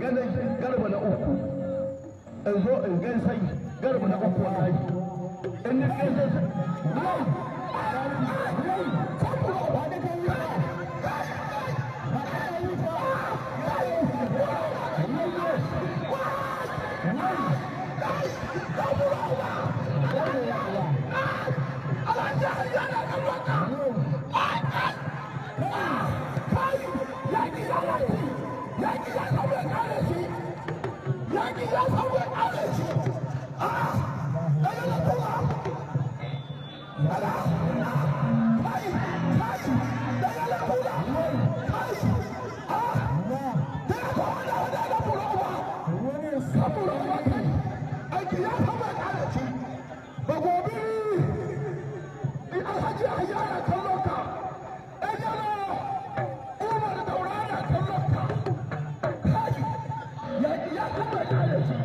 Ganin Garba na uku, in zo in gaisai Garba na uku, wallahi in ni gaisai. Alhaji Yahya kallon ka, Umar Daura na kallon ka, kai ya ya kuma kare shi.